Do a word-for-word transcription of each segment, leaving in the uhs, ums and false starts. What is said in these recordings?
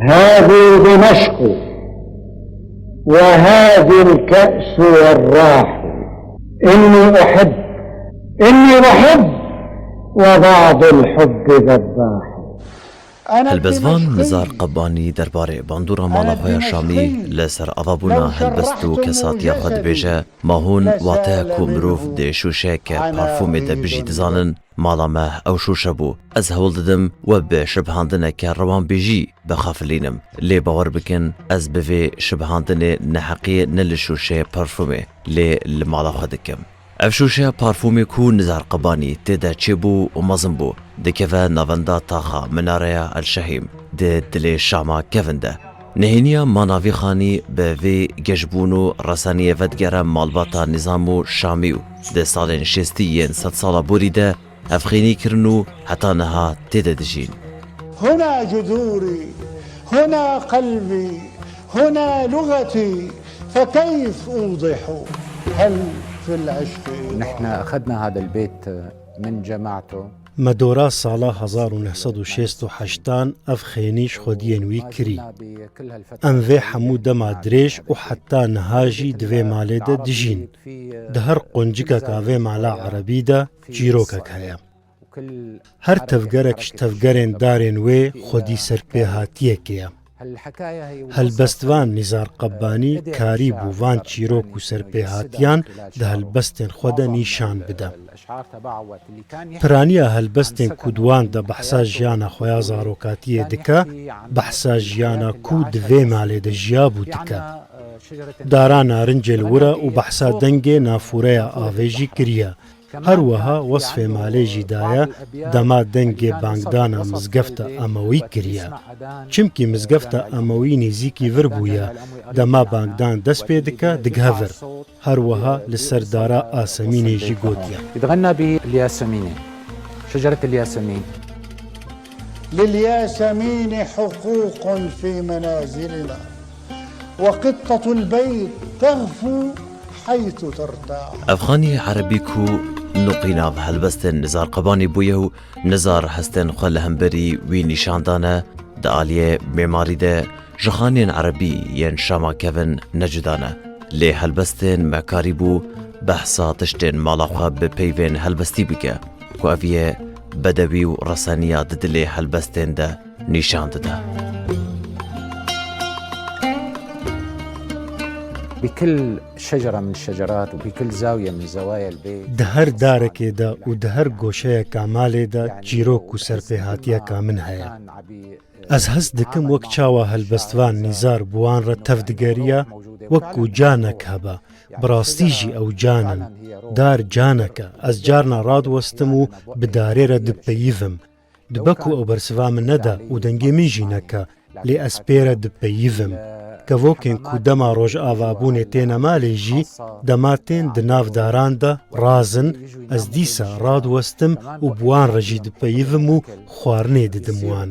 هذه دمشق، وهذه الكأس والراح. إني أحب، إني أحب، وبعض الحب ذباح. Helbestvan Nizar Qebanî derbarê bandora mala xwe ya Şamî li ser avabûna helbest û kesatiya xwe dibêje, Ma hûn wateya ku mirov di şûşeyeke parfûmê de bijî dizanin, mala me ew şûşe bû. Ez hewl didim we bi şibhandineke rewanbêjî bixafilînim. Lê bawer bikin, ez bi vê şibhandinê neheqiyê ne li şûşeyê parfûmê, lê li mala xwe dikim. Ev şûşeya parfûmê ku Nizar Qebanî tê de çêbû û mezin bû, dikeve navenda taxa Minareya El Şehîm di dilê Şama kevin de. Nehêniya mana vî xanî bi vê geşbûn û resaniyê vedigere malbata Nîzam û Şamî û di salên şêstî yên sedsala borî de ev xênî kirin û heta niha tê de dijîn. هنا جذوري، هنا قلبي، هنا لغتي، فكيف أوضح؟ هل في العشق إيضاح؟ نحن أخذنا هذا البيت من جماعته. Me dora sala hezar û neh sed û şêst û heştan ev xênî ji xwediyên wî kirî. Em vê hemû dema dirêj û heta niha jî di vê malê de dijîn. Di her quncikeka vê mala erebî de çîrokek heye. Her tevgerek ji tevgerên darên wê xwedî serpêhatiyekê ye. Helbestvan Nîzar Qebbanî karîbû van çîrok û serpêhatiyan di helbestên xwe de nîşan bide. Piraniya helbestên ku di wan de behsa jiyana xwe ya zarokatiyê dike, behsa jiyana ku di vê malê de jiyabû dike. Dara narincê li wir e û behsa dengê nafûreya avê jî kiriye. Her wiha wesfê malê jî daye, dema dengê bangdana mizgefta Emewî kiriye. Çimkî mizgefta Emewî nêzîkî vir bûye, dema bangdan dest pê dike, digihe vir. Her wiha li ser dara asemînê jî gotiye. يتغنى بالياسميني، شجرة الياسمين. للياسمين حقوق في منازلنا، وقطة البيت تغفو حيث ترتاح. Ev xanî erebî ku nuqîna helbestên Nizar Qebanî bûye û Nizar hestên xwe li hemberî wî nîşan dane, di aliyê mîmarî de ji xaniyên erebî yên Şama kevin ne cuda ne. Lê helbestên me karîbû behsa tiştên mala xwe bi peyvên helbestî bike, ku ev yê bedewî û reseniya di dilê helbestên de nîşan dide. بكل شجرة من الشجرات وبكل زاوية من زوايا البيت. Di her darekê de û di her goşeyeka malê de çîrok û serpêhatiyeka min heye. Ez his dikim wek çawa helbestvan Nîzar bi wan re tev digeriya, wek ku canek hebe. Bi rastî jî ew can in. Dar canek e. Ez carna radiwestim û bi darê re dipeyivim. Dibe ku ew bersiva min neda û dengê min jî neke, lê ez pê re dipeyivim. Kevokên ku dema rojavabûnê têne malê jî, dema tên di nav daran de razin, ez dîsa radiwestim û bi wan re jî dipeyivim û xwarinê didim wan.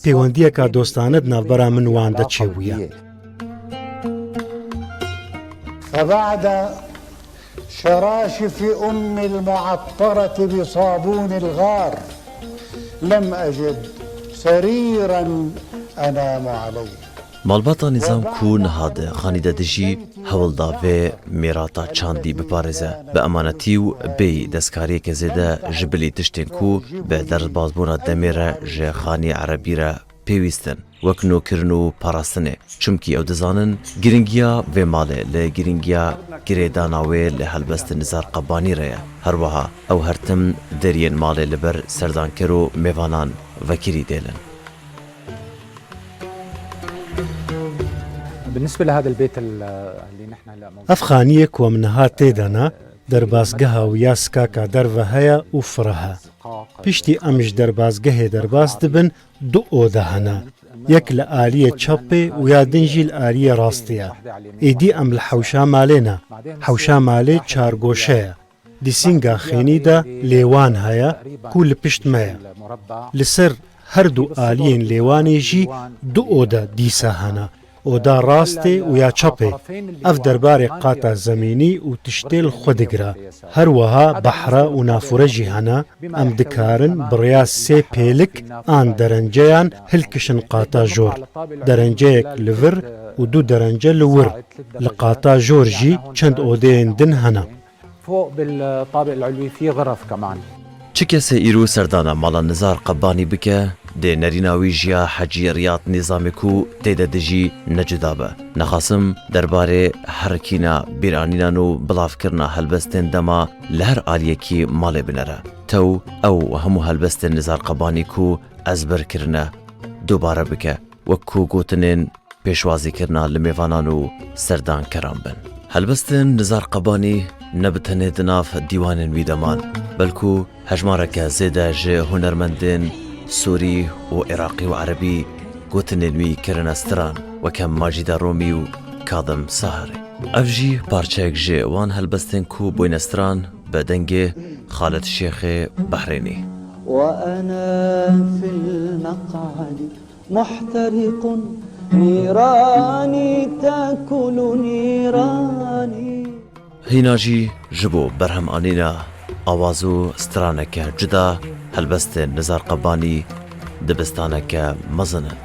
Pêwendiyeka dostane di navbera min wan de çêbûye. فبعد شراشف أمي المعطرة بصابون الغار لم أجد سريرا أنام عليه. Malbata Nîzam ku niha di xanî de dijî, hewl da vê mêrata çandî biparêze. Bi emanetî û bêyî destkariyeke zêde ji bilî tiştên ku bi derbazbûna demê re ji xanî erebî re pêwîst in, wek nûkirin û parastinê. Çimkî ew dizanin, giringiya vê malê li giringiya girêdana wê li helbestên Nizar Qebanî re ye. Her wiha ew her tim deriyên malê li ber serdanker û mêvanan vekirî dêlin. بالنسبة لهذا البيت ال-، اللي نحن هلأ موجودين. Ev xaniyê ku em niha tê de ne, derbazgeha wî ya sikaka derve heye û fireh e. Piştî em ji derbazgehê derbas dibin, du oda hene. Yek li aliyê çepê û ya din jî li aliyê rastê ye. Êdî em li hewşa malê ne. Hewşa malê çargoşe ye. Di sînga xênî de lêwan heye ku li pişt me ye. Li ser her du aliyên lêwanê jî du oda dîsa hene. Oda rastê û ya çepê. Ev derbarê qata zemînî û tiştê li xwe digire. Her wiha behre û nafûre jî hene. Em dikarin bi rêya sê pêlik an derenceyan hilkişin qata jor. Derenceyek li vir û du derence li wir. Li qata jor jî çend odeyên din hene. فوق بالطابق العلوي في غرف كمان. Çi kesê îro serdana mala Nizar Qebanî bike, dê nerîna wî jiya Hecî Riyad Nîzamê ku tê de dijî ne cuda be. Nexasim derbarê herikîna bîranînan û bilavkirina helbestên dema li her aliyekî malê binere. Tew ew û hemû helbestên Nizar Qebanî ku ezber kirine, dubare bike. Wek ku gotinên pêşwazîkirina li mêvanan û serdankeran bin. Helbestên Nizar Qebanî ne bi tenê di nav dîwanên wî de man, belku hejmareke zêde ji hunermendên Sûrî û Iraqî û Erebî gotinên wî kirine stran, weke Macîda Romî û Kadim Saharî. Ev jî parçeyek ji wan helbestên ku bûyne stran bi dengê Xalid Şêxê Behrênî. وأنا في المقعد محترق، نيراني تأكل نيراني. Hîna jî ji bo berhem anîna awaz û straneke cuda, helbestên Nizar Qebanî dibistaneke mezin in.